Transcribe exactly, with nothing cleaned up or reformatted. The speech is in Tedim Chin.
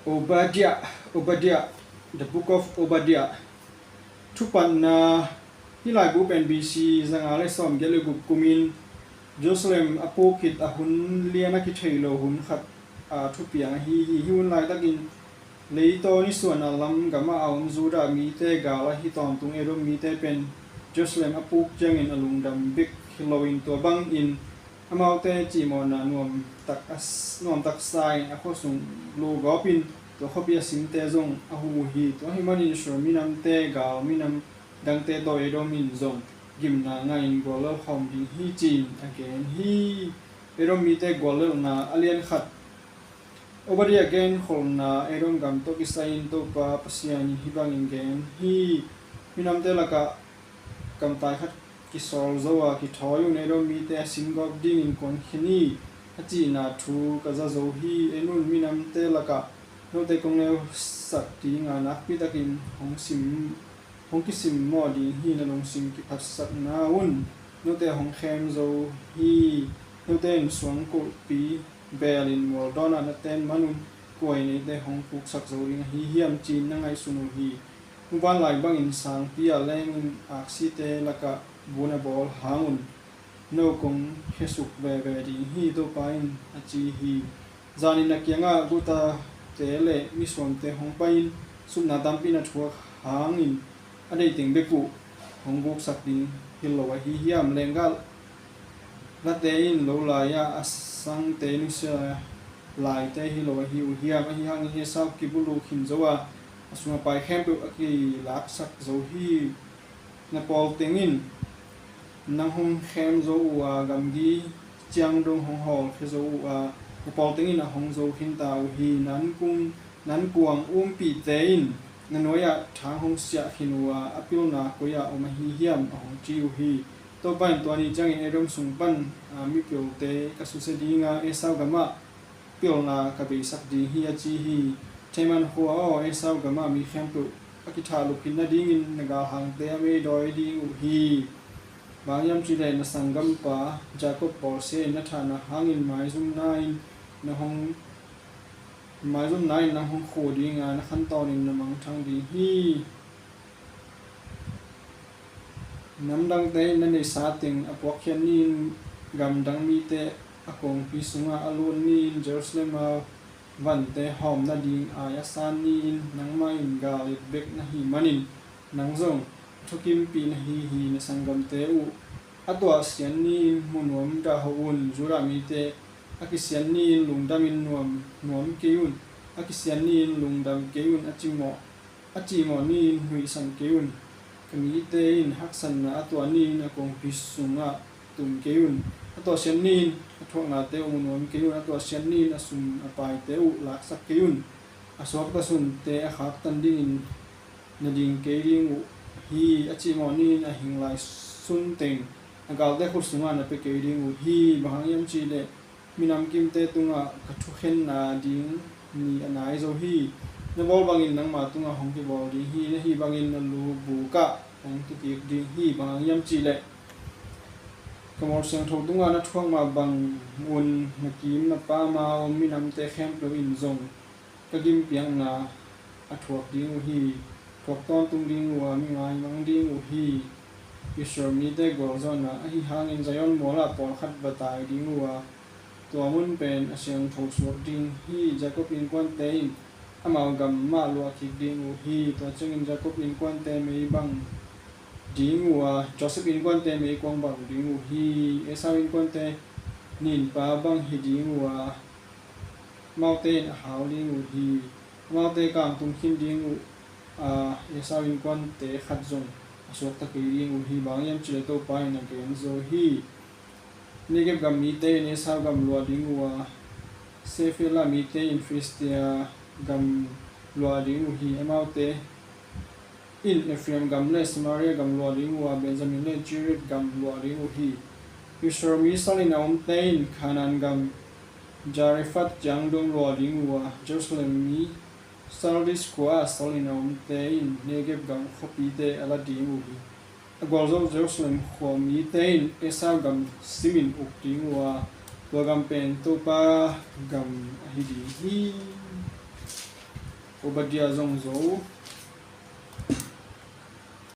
Obadiah, Obadiah, The Book of Obadiah. Thupatna. Hih laibu pen B C zanga le sawmgiat le guk kumin Jerusalem a puk khit a hun lian a kithei lo hun khat a thupiang ahi hi. Hih hun laitakin leitaw nisuahna lam gamah a om Judah mite gal ahi tawntung Edom mite pen Jerusalem a puk ciangin a lungdam bek hi loin tua bangin amaute cihmawhna nuamtak a s-, nuamtaksa in a khuasung lugawpin tua khuapi a simte zong a huh uh hi. Tua ahih manin Israel minamte gal minam dangte tawh Edom in zong gimna ngahin guallel khawm ding hi ci-in a gen hi. Edom mite guallelhna a lian khat. Obadiah genkholhna. Edom gam tawh kisai-in Topa Pasian in hih bangin gen hi. Minamte lakah gamtai khat kisawl zo a, kithawi un, Edom mite a singgawp dingin kuankhia ni, a cihna thu ka za zo hi. En un, minamte lakah note kong neusak ding a, nakpitakin hong sim, hong kisimmawh ding hi. Na lungsim kiphatsakna un note hong khem zo hi. Note in suangkulhpi belin mual dawnah na ten man un, kua in eite hong puksak zo ding ahi hiam ci-in na ngaihsun uh hi. Muvanlai bangin sangpi ah lengin aksite lakah bun a bawl hang un no kong khiasuk veve ding hi, Topa in a ci hi. Zanin na kiangah gutate le misuamte hong pai-in supna tampi na thuak hangin a deih teng bek uh hong guksak ding hi lo ahi hiam? Lenggah late in lo lai-ah a sangte nusia laite hi lo ahi uh hiam? Ahi hangin Esau kibulu khin zo a, a sung a pai khempeuh a kilaksak zo hi. Na pawlteng in nang hong khem zo uh a, gamgi ciang dong hong hawlkhia zo uh a, na pawlteng in a hong zo khinta uh hi. Na ankuang, na ankuang umpihte in na nuai-ah thang hong siah khin uh a, a pilna koi-ah om ahi hiam? A hong ci uh hi. Topa in tua ni ciangin Edom sung pan a mipilte ka susia ding a, Esau gamah pilna ka beisak ding hi, a ci hi. Teman khua aw, Esau gamah mi khempeuh a kithahlup khin nadingin na galhangte a meidawi ding uh hi. Bang hang hiam cih leh na sanggampa Jakob bawlsia in na thahna hangin maizumna in na hong, maizumna in nang hong khua ding a, na khantawnin na mangthang ding hi. Namdangte in na neihsa teng a puakkhiat ni-in, gamdang mite a kongpi sungah a lut ni-in, Jerusalem a vante hawm nading ai a san ni-in, nangmah in gal it bek na hih manin nang zong a thukimpih na hi hi. Na sanggamte uh a tuahsiat ni-in mu nuam dah hoh un. Judah mite a kisiat ni-in lungdamin nuam, nuam kei un. A kisiat ni-in lungdam kei un. A cimawh a cihmawh ni-in nuihsan kei un. Ka mite in haksatna a tuah ni-in a kongpi sungah tum kei un. A tuahsiat ni-in a thuaknate uh mu nuam kei un. A tuahsiat ni-in a sum a paite uh laksak kei un. A suakta sunte a khaktan dingin na ding kei ding uh hi. A cihmawh ni-in a hing lai sun teng a galte khut sungah na pia kei ding uh hi. Bang hang hiam cih leh minam kimte tungah ka thukhenna ding ni a nai zo hi. Na bawl bangin nangma tungah hong kibawl ding hi. Na hih bangin na lu bukah hong tukik ding hi. Bang hang hiam cih leh ka mual siangtho tungah na thuak mah bangun na kim na pam a om minamte khempeuh in zong ka gimpiakna a thuak ding uh hi. Thuak tawntung ding uh a, mi ngaimang ding uh hi. Israel mite gualzawhna. Ahi hangin Zion mualah pawlkhat va tai ding uh a, tua mun pen a siangtho suak ding hi. Jakob innkuante in amau gam mah luah kik ding uh hi. Tua ciangin Jakob innkuante mei bang ding uh a, Joseph innkuante meikuang bang ding uh hi. Esau innkuante ninpa bang hi ding uh a, amaute in a hau ding uh hi. Amaute kangtum khin ding uh a, Esau innkuante khat zong a suakta kei ding uh hi. Bang hang hiam cih leh Topa in a gen zo hi. Negeb gam mite in Esau gam luah ding uh a, Shephelah mite in Filistia gam luah ding uh hi. Amaute in Ephraim gam le Samaria gam luah ding uh a, Benjamin le Gilead gam luah ding uh hi. Israel mi salin a omte in Kanaan gam Zarefat ciang dong luah ding uh a, Jerusalem mi Sardis khua-ah salin a omte in Negeb gam khuapite a la ding uh hi. A gualzo Jerusalem khua mite in Esau gam simin uk ding uh a, tua gam pen Topa gam ahi ding hi. Obadiah zong zo.